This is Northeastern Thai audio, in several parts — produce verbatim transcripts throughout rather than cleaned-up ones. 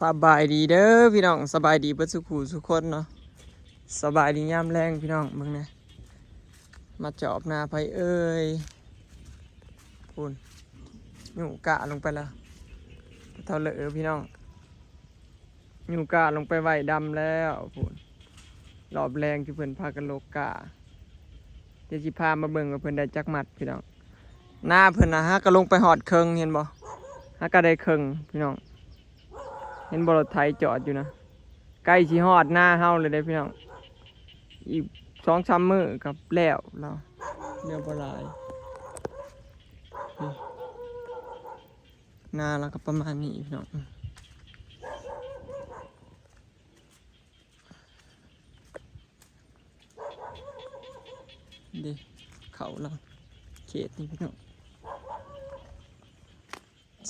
สบายดีเด้อพี่น้อง สบายดีเบิดสุขูสุคนเนาะ สบายดียามแลงพี่น้อง เบิ่งแหน่ มาจอบนาไผเอ่ย พู้น ยู้ก้าลงไปแล้ว เท่าเหลอพี่น้อง ยู้ก้าลงไปไว้ดำแล้ว พู้น รอบแลงที่เพิ่นพากันโลกก้า เดี๋ยวสิพามาเบิ่งว่าเพิ่นได้จักมัดพี่น้อง นาเพิ่นนะ หากะลงไปฮอดเคิง เห็นบ่ หากะได้เคิงพี่น้อง เห็นบ่ รถไถจอดอยู่นะ ใกล้สิฮอดนาเฮาเลยเด้พี่น้อง อีกสองสามมื้อกับแล้ว แล้ว แล้วบ่หลาย นี่ นาเราก็ประมาณนี้พี่น้อง เด้ เขาเรา เขตนี้พี่น้อง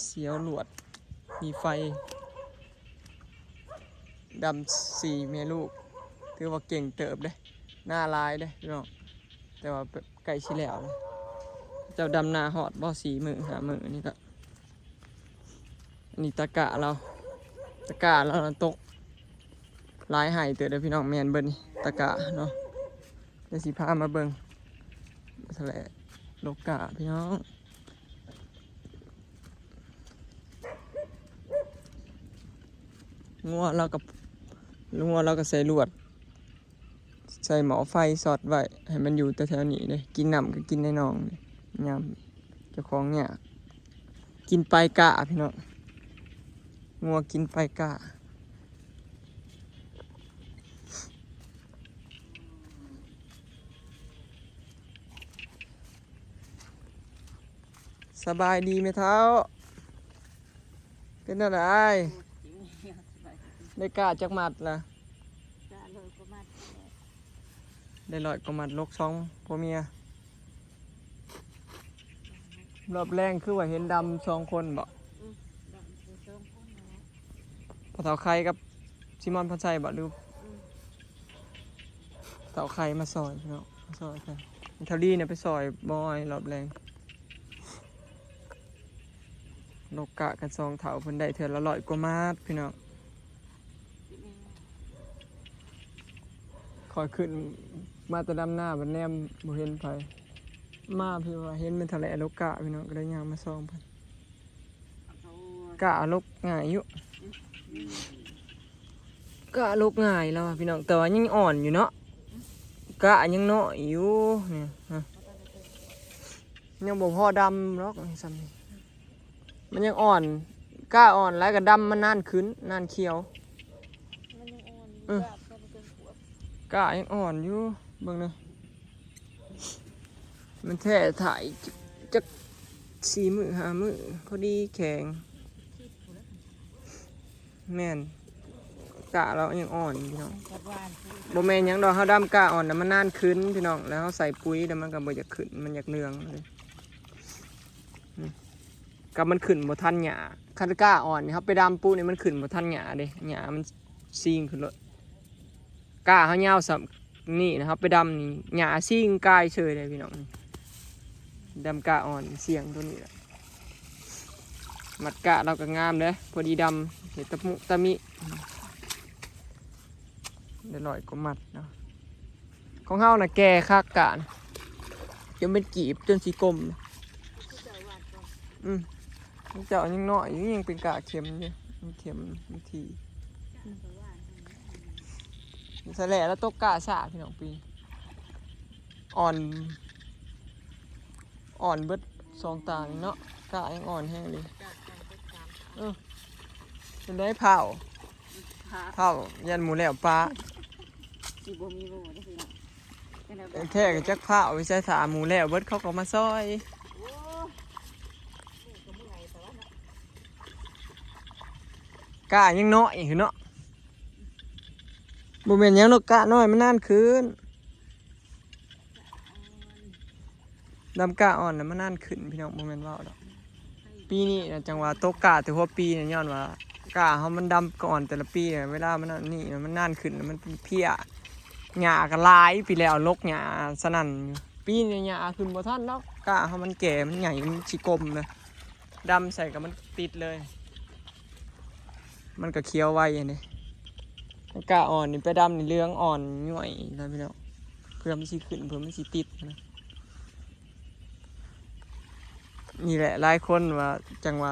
เสียวลวด มีไฟ ดำสี่แม่ลูก ถือว่าเก่งเติบเด้ นาหลายเด้พี่น้อง แต่ว่าใกล้สิแล้วแล้ว เจ้าดำนาฮอดบ่ สี่มื้อห้ามื้อนี่ก็ อันนี้ตะกะเรา ตะกะเราตก หลายไฮ่เติบเด้อพี่น้อง แม่นเบิดนี่ ตะกะเนาะ เดี๋ยวสิพามาเบิ่ง แถลงโลกก้าพี่น้อง งัวเรากับ งัวเราก็ใส่ลวด ใส่หม้อไฟสอดไว้ ให้มันอยู่แต่แถวนี้เด้ กินน้ำก็กินในหนองเด้ ยามเจ้าของยาก กินปลายก้าพี่น้อง งัวกินปลายก้า สบายดีแม่เฒ่า เป็นอะไร ได้ก้าจักมัดล่ะ ได้ร้อยกว่ามัด ลกสองผัวเมีย รอบแลงคือว่าเห็นดำสองคนบ่ พ่อเฒ่าไข่กับซิมอนพรชัยบ่ หรือพ่อเฒ่าไข่มาซอยพี่น้อง มาซอยกัน เฒ่าลีเนี่ยไปซอยบอยรอบแลง โลกก้ากันสองเฒ่าเพิ่นได้เทื่อละร้อยกว่ามัดพี่น้อง ข้อยขึ้นมาแต่ดำนาบัดแนมบ่เห็นไผ มาพี่ว่าเห็นแม่นแถลงโลกก้าพี่น้อง ก็เลยย่างมาส่องเพิ่น ก้าลกง่ายอยู่ ก้าลกง่ายแล้วอะพี่น้อง แต่ว่ายังอ่อนอยู่เนาะ ก้ายังน้อยอยู่เนี่ยฮะ ยังบ่พอดำหรอกซ้ำนี่ มันยังอ่อน ก้าอ่อนหลายก็ดำมันนานขึ้น นานเขียว มันยังอ่อนอยู่ เออ ก้าก็บ่เกินขวบ ก้ายังอ่อนอยู่ เบิ่งเด้อ มันแท้ถ่ายจักสี่มื้อห้ามื้อ พอดีแข็ง แม่น ก้าเรายังอ่อนอยู่พี่น้อง บ่แม่นหยังดอก เฮาดำก้าอ่อนน่ะมันนานขึ้นพี่น้อง แล้วเฮาใส่ปุ๋ยแล้วมันก็บ่อยากขึ้น มันอยากเหลืองเลย อืม ก็มันขึ้นบ่ทันหญ้า คันก้าอ่อนนี่เฮาไปดำปุ๊บนี่มันขึ้นบ่ทันหญ้าเด้ หญ้ามันซิ่งขึ้นโลด ก้าเฮายาวส่ำนี่นะ เฮาไปดำนี่หญ้าซิ่งกายเฉยเลยพี่น้อง ดำก้าอ่อนเสี่ยงตัวนี้แหละ มัดก้าเราก็งามเด้ พอดีดำ เฮ็ดตะมุตะมิ ได้ร้อยกว่ามัดเนาะ ของเฮาน่ะแก่คักก้าน่ะ จนเป็นกีบ จนสิกลม อืม เจ้ายังน้อยอยู่ ยังเป็นก้าเข็มอยู่ มันเข็ม มันถี่ สะแหละแล้วตกก้าซ่าพี่น้องปี อ่อน อ่อนเบิดสองตานี่เนาะ ก้ายังอ่อนแฮงเลย เออ เป็นได้เผา เผา เผา ยันหมูแล้วปลา สิบ่มีหมูเด้อพี่น้อง เป็นแนวใด แท้ก็จักเผา ไปใส่ถาหมูแล้วเบิดเขาก็มาซอย โอ้ ก้ายังน้อยอยู่เนาะ บ่แม่นหยังดอก ก้าน้อยมันนานขึ้น ดำก้าอ่อนน่ะมันนานขึ้นพี่น้อง บ่แม่นเว้าดอก ปีนี้น่ะจังว่าตกก้าแต่หัวปีน่ะ ย้อนว่าก้าเฮามันดำก้าอ่อนแต่ละปีน่ะ เวลามันอันนี้น่ะมันนานขึ้นน่ะ มันเป็นเพี้ย หญ้าก็หลายปีแล้ว รกหญ้าสนั่นอยู่ ปีนี้หญ้าขึ้นบ่ทันดอก ก้าเฮามันแก่ มันใหญ่ มันสิกลมนะ ดำใส่ก็มันติดเลย มันก็เขียวไวอันนี้ มันกล้าอ่อนนี่ไปดำนี่เหลืองอ่อนย้วยแล้วพี่น้อง เพื่อมันสิขึ้น เพื่อมันสิติดนะ นี่แหละหลายคนว่า จังว่า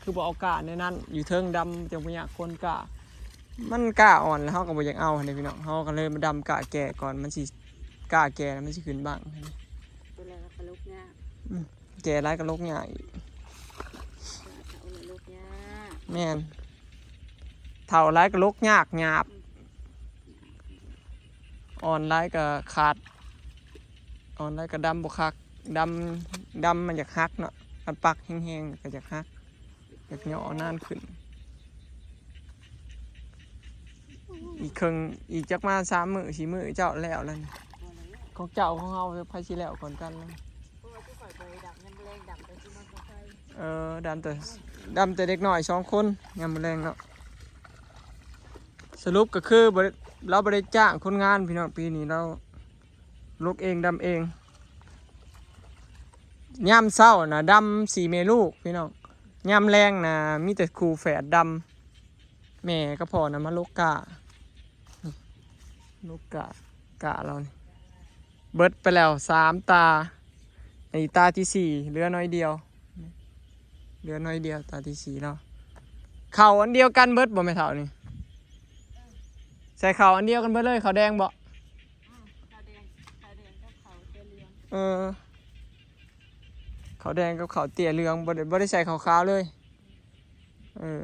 คือบ่เอากล้าในนั้น อยู่เทิงดำจังบ่อยากคนกล้า มันกล้าอ่อนแล้วเฮาก็บ่อยากเอาหั้นเด้พี่น้อง เฮาก็เลยมาดำกล้าแก่ก่อน มันสิกล้าแก่แล้วมันสิขึ้นบ้าง ตัวแรกก็ลกยาก อืม แก่หลายก็ลกยากอีก เอาเลยลกยาก แม่น เฒ่าหลายก็ลกยากหยาบ อ่อนหลายก็ขาด อ่อนหลายก็ดำบ่คัก ดำ ดำมันอยากหักเนาะ คันปักแฮงๆก็อยากหัก อยากเหยาะนานขึ้น อีกเคิ่ง อีกจักมาสามมื้อสี่มื้อเจ้าแล้วแล้วนี่ ของเจ้าของเฮาไผสิแล้วก่อนกันแล้ว เพราะว่าที่ข่อยไปดับเงินแรงดับไปที่มันก็ใช่ เออ ดำแต่ ดำแต่เด็กน้อยสองคน ยามมื้อแลงเนาะ สรุปก็คือบ่ได้ เราบ่ได้จ้างคนงานพี่น้อง ปีนี้เราลกเองดำเอง ยามเช้านะดำสี่แม่ลูกพี่น้อง ยามแลงนะมีแต่คู่แฝดดำ แม่กับพ่อนะมาลกกล้า ลกกล้า กล้าเรานี่ เบิดไปแล้วสามตา อันนี้ตาที่สี่ เหลือน้อยเดียว เหลือน้อยเดียว ตาที่สี่เรา เข้าอันเดียวกันเบิดบ่แม่เฒ่านี่ ใส่เข้าอันเดียวกันเบิดเลย เข้าแดงบ่ ข้าวแดงข้าวแดงกับข้าวเตี้ยเหลือง เออ เข้าแดงกับเข้าเตี้ยเหลือง บ่ได้ บ่ได้ใส่เข้าขาวเลย เออ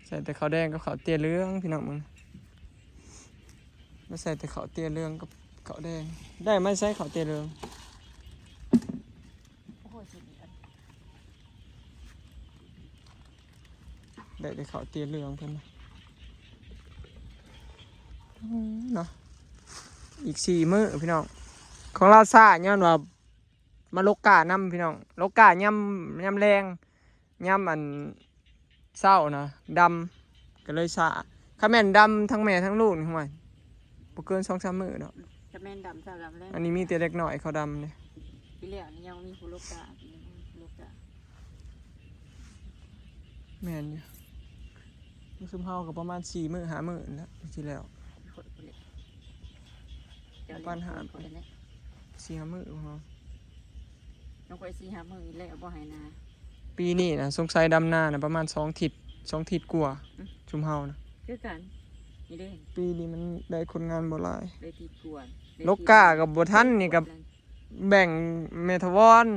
ใส่แต่เข้าแดงกับเข้าเตี้ยเหลืองพี่น้องมึง มาใส่แต่เข้าเตี้ยเหลืองกับเข้าแดง ได้มาใส่เข้าเตี้ยเหลือง โอ้โหสุดยอด ได้แต่เข้าเตี้ยเหลืองเพิ่นนะ อืม เนาะ อีกสี่มื้อพี่น้อง ของเราซ่าย้อนว่า มาลกกล้านำพี่น้อง ลกกล้ายาม ยามแลง ยามอันเช้านะ ดำ ก็เลยซ่า คันแม่นดำทั้งแม่ทั้งลูกนี่ ห่วย บ่เกินสองสามมื้อเนาะ จะแม่นดำสาวดำแรก อันนี้มีแต่เด็กน้อยเขาดำเด้ ปีแล้วนี่ยังมีผู้ลกกล้าปีนี้ผู้ลกกล้า แม่นอยู่ ซุมเฮาก็ประมาณสี่มื้อห้ามื้อนั่นแหละ ปีที่แล้ว คนคนนี้ ประมาณห้า คนนี้ สี่ห้ามื้อของเฮา น้องคอยสี่ห้ามื้อแล้วบ่ให้นา ปีนี้นะ สงสัยดำนานะประมาณสองอาทิตย์ สองอาทิตย์กว่า ซุมเฮานะ คือกันนี่เด้ ปีนี้มันได้คนงานบ่หลาย ได้ที่กวน ลกกล้ากับบ่ทันนี่กับ แบ่งแม่ถาวร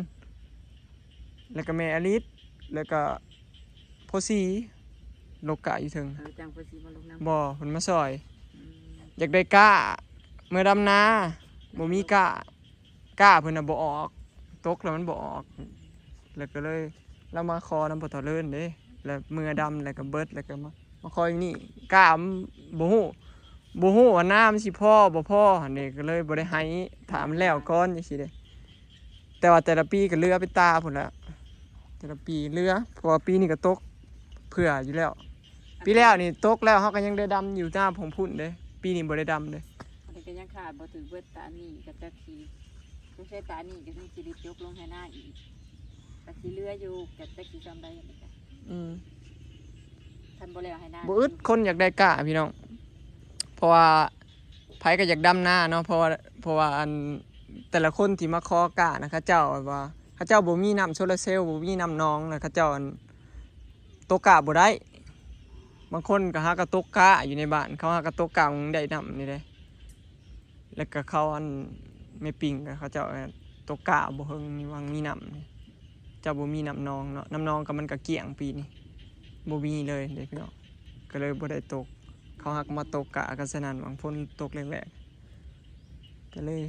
แล้วก็แม่อลิศ แล้วก็พ่อศรี ลกกล้าอยู่เทิง เออจังพอสีมาลงน้ำ บ่ เพิ่นมาซอย อืม อยากได้กล้า เมื่อดำนา บ่มีกล้า กล้าเพิ่นน่ะบ่ออก ตกแล้วมันบ่ออก แล้วก็เลย เรามาขอนำพ่อเฒ่าเลินเด้ แล้วเมื่อดำแล้วก็เบิด แล้วก็มา มาขออยู่นี่ กล้ามันบ่ฮู้ บ่ฮู้ว่าน้ำมันสิพอบ่พอหั่นเด้ ก็เลยบ่ได้ให้ ถ้ามันแล้วก่อนจังซี่เด้ แต่ว่าแต่ละปีก็เหลือเป็นตาพุ้นแหละ แต่ละปีเหลือ เพราะว่าปีนี้ก็ตกเผื่ออยู่แล้ว ปีแล้วนี่ตกแล้วเฮาก็ยังได้ดำอยู่หน้าผงพุ้นเด้ ปีนี้บ่ได้ดำเด้ อันนี้ก็ยังขาดบ่ถือเบิดตานี่กับจักสีต้องใช้ตานี่ก็ต้องสิได้จกลงให้หน้าอีกก็สิเหลืออยู่กับจักสีจำได้นี่ก็ อืม ทันบ่แล้วให้หน้า บ่อึดคนอยากได้กล้าพี่น้อง เพราะว่าไผก็อยากดำนาเนาะ เพราะว่า เพราะว่าอันแต่ละคนที่มาขอกล้านะ เขาเจ้าว่า เขาเจ้าบ่มีน้ำโซลาร์เซลล์ บ่มีน้ำหนองนะ เขาเจ้าอันตกกล้าบ่ได้ บางคนก็หากะตกกล้าอยู่ในบ้าน เขาหากะตกกล้ามันได้น้ำนี่เด้ แล้วก็เขาอันแม่ปิ่งก็เขาเจ้าตกกล้าบ่เฮิงนี่วังมีน้ำนี่ เจ้าบ่มีน้ำหนองเนาะ น้ำหนองก็มันก็เกลี้ยงปีนี้ บ่มีเลยเด้พี่น้อง ก็เลยบ่ได้ตก เขาหากมาตกกล้ากันสนั่นหวังฝนตกแรงๆ ก็เลย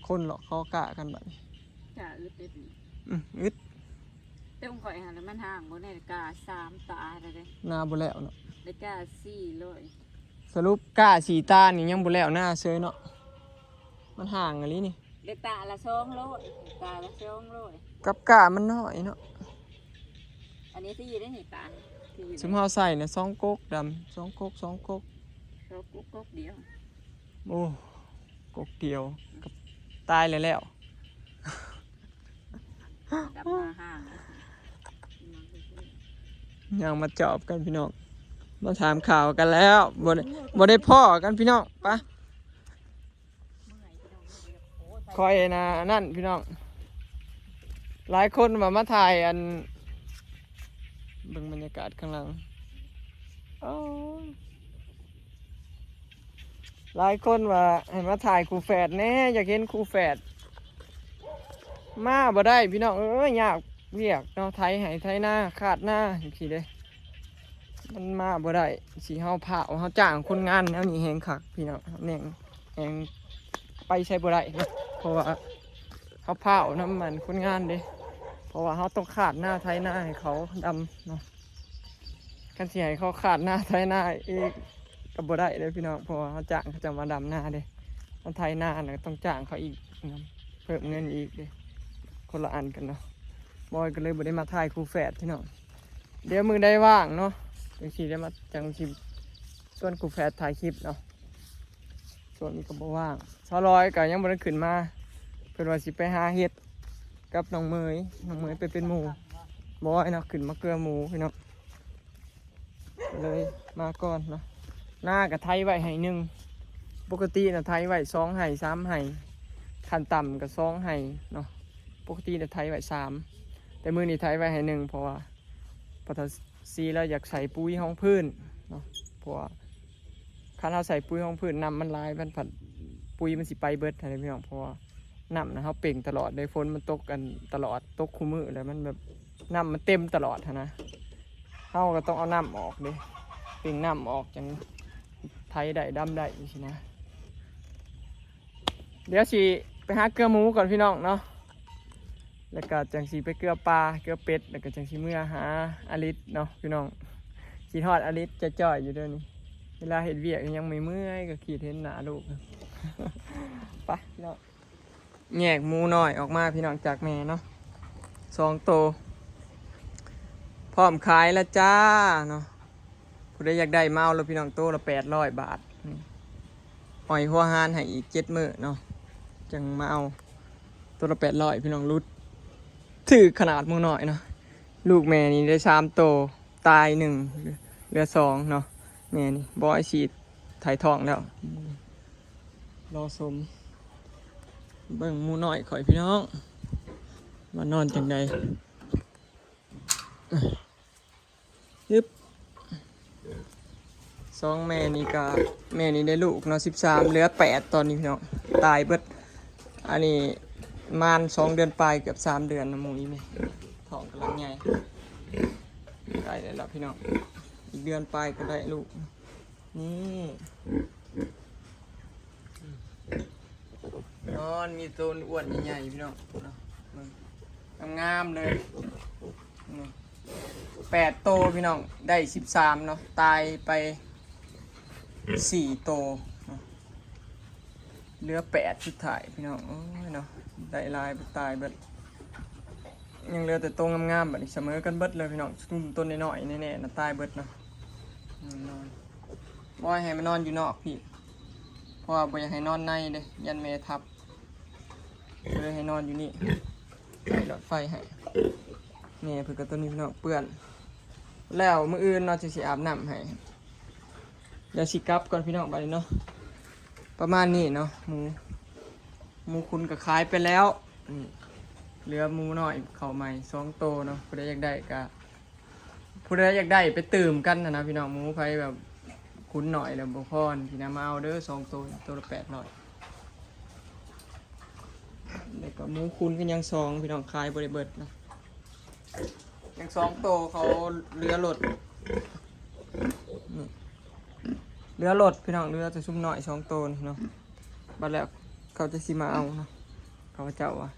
คนเลาะขอกล้ากันบัดนี้ กะอึดเด็ดนี่ อืมอึด แต่ของข่อยหันแล้วมันห่างบ่ได้กะสามตาแล้วเด้ นาบ่แล้วเนาะ ได้กะสี่ร้อย สรุปกล้าสี่ตานี่ยังบ่แล้วนาเซยเนาะ มันห่างอะลีนี่ ได้ตาละสองร้อยตาละสองร้อย กับกล้ามันน้อยเนาะ อันนี้ที่ได้นี่ตาที่ ซุมเฮาใส่นะสองกกดำ สองกก สองกก เขากุ๊กกุ๊กเดียว โอ้ กกเดียวกับตายแล้วแล้ว ดับมาห่าง แ ย่างมาจอบกันพี่น้อง มาถามข่าวกันแล้ว บ่ได้บ่ได้พ้อกันพี่น้อง ไป คอยนะนั่นพี่น้อง หลายคนมามาถ่ายอัน เบิ่งบรรยากาศข้างหลัง โอ้ย หลายคนว่าให้มาถ่ายคู่แฝดแหน่ อยากเห็นคู่แฝด มาบ่ได้พี่น้องเอ้ย ยากเวียกเนาะ ไถไฮ่ไถนา คาดนาจังซี้เด้ มันมาบ่ได้ สิเฮาพาเฮาจ้างคนงานแนวนี้แฮงคักพี่น้อง แหน่งแฮงไปใช้บ่ได้เนาะ เพราะว่าเฮาพาเอาน้ำมันคนงานเด้ เพราะว่าเฮาต้องคาดนาไถนาให้เขาดำเนาะ คันสิให้เขาคาดนาไถนาอีกก็บ่ได้เด้อพี่น้อง เพราะว่าเขาจ้างเขาจะมาดำนาเด้ มาไถนาน่ะก็ต้องจ้างเขาอีกนะ เพิ่มเงินอีกเด้ คนละอันกันเนาะ บอยก็เลยบ่ได้มาถ่ายคู่แฝดพี่น้อง เดี๋ยวมื้อใดว่างเนาะ จังสิได้มา จังสิชวนคู่แฝดถ่ายคลิปเนาะ ช่วงนี้ก็บ่ว่าง สาวลอยก็ยังบ่ได้ขึ้นมา เพิ่นว่าสิไปหาเห็ดกับน้องเมย น้องเมยไปเป็นหมู่ บอยเนาะ ขึ้นมาเกือหมู่พี่น้อง เลยมาก่อนเนาะ นาก็ไถไว้ไฮ่หนึ่ง ปกติน่ะไถไว้สองไฮ่ สามไฮ่ ขั้นต่ำก็สองไฮ่เนาะ ปกติน่ะไถไว้สาม แต่มื้อนี้ไถไว้ไฮ่หนึ่ง เพราะว่า ปตท.ซี แล้วอยากใส่ปุ๋ยฮองพื้นเนาะ เพราะว่าคันเฮาใส่ปุ๋ยฮองพื้น น้ำมันหลาย มันผัดปุ๋ยมันสิไปเบิดหั้นเด้พี่น้อง เพราะว่าน้ำน่ะเฮาเป่งตลอดเด้ ฝนมันตกกันตลอด ตกคู่มื้อ แล้วมันแบบน้ำมันเต็มตลอดหั้นนะ เฮาก็ต้องเอาน้ำออกเด้ เป่งน้ำออกจังไถได้ ดำได้จังซี้นะ เดี๋ยวสิไปหาเกือหมูก่อนพี่น้องเนาะ แล้วก็จังสิไปเกือปลา เกือเป็ด แล้วก็จังสิเมือหาอลิสเนาะพี่น้อง คิดฮอดอลิสจ้อยๆอยู่เดี๋ยวนี้ เวลาเฮ็ดเวียกยังเมื่อยๆ ก็คิดเห็นหน้าลูก ไปพี่น้อง แยกหมูน้อยออกมาพี่น้องจากแม่เนาะ สองโต พร้อมขายแล้วจ้าเนาะ ผู้ใดอยากได้มาเอาเลยพี่น้อง โตละแปดร้อยบาท นี่ อ้อยหัวหารให้อีกเจ็ดมื้อเนาะ จังมาเอา โตละแปดร้อยพี่น้อง หลุด ถืกขนาดหมูน้อยเนาะ ลูกแม่นี่ได้สามโต ตายหนึ่ง เหลือสองเนาะ แม่นี่ บอยฉีดถ่ายท้องแล้ว รอชม เบิ่งหมูน้อยข่อยพี่น้อง ว่านอนจังใด ฮึบ สองแม่นี่ก็ แม่นี่ได้ลูกเนาะ สิบสาม เหลือแปดตอนนี้พี่น้อง ตายเบิด อันนี้มานสองเดือนปลาย เกือบสามเดือนนะหมูอีแม่ ท้องกำลังใหญ่ ใกล้แล้วล่ะพี่น้อง อีกเดือนปลายก็ได้ลูก นี่ นอนมีโตอ้วนใหญ่ๆพี่น้องเนาะ เบิ่ง งามๆเลย นี่ แปดโตพี่น้อง ได้สิบสามเนาะ ตายไปสี่โตเนาะ เหลือแปดสุดท้ายพี่น้อง โอ้ยเนาะ ได้หลายบ่ตายเบิด ยังเหลือแต่โตงามๆ บัดนี้เสมอกันเบิดเลยพี่น้อง ซุมโตน้อยๆแน่ๆนะ ตายเบิดเนาะ อืม นอน บ่ให้มันนอนอยู่นอกพี่ เพราะว่าบ่อยากให้นอนในเด้ ย่านแม่ทับ ก็เลยให้นอนอยู่นี่ ใส่หลอดไฟให้ แม่เพิ่นก็ตัวนี้พี่น้อง เปื้อน แล้วมื้ออื่นเนาะ จะสิอาบน้ำให้ เดี๋ยวสิกลับก่อนพี่น้อง บัดนี้เนาะ ประมาณนี้เนาะ หมู หมูขุนก็ขายไปแล้ว อืม เหลือหมูน้อยเข้าใหม่สองโตเนาะ ผู้ใดอยากได้ก็ ผู้ใดอยากได้ไปตื่มกันนะนะพี่น้อง หมูไผแบบขุนหน่อยแล้วบ่พอนี่นะ มาเอาเด้อ สองโต โตละแปดร้อย แล้วก็หมูขุนก็ยังสองพี่น้อง ขายบ่ได้เบิดนะ ยังสองโต เขาเหลือหลด นี่ เหลือหลดพี่น้อง เหลือแต่ซุมน้อยสองโตนี่เนาะ บัดแล้วเขาจะสิมาเอาเนาะ เขาเจ้าว่า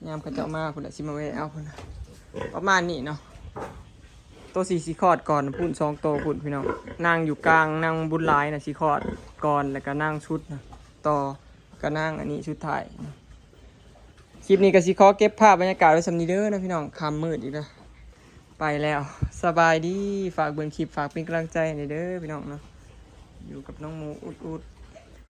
ยามเขาเจ้ามาพุ้นแหละ สิมาแวะเอาพุ้นน่ะ ประมาณนี้เนาะ โตสี่สิคลอดก่อนพุ้นสองโตพุ้นพี่น้อง นางอยู่กลาง นางบุญหลายนะสิคลอดก่อน แล้วก็นางสุดนะ ต่อ ก็นางอันนี้สุดท้าย คลิปนี้ก็สิขอเก็บภาพบรรยากาศไว้ส่ำนี้เด้อนะพี่น้อง ค่ำมืดอีกแล้ว ไปแล้ว สบายดี ฝากเบิ่งคลิป ฝากเป็นกำลังใจให้เด้อพี่น้องเนาะ อยู่กับน้องหมูอุดอุด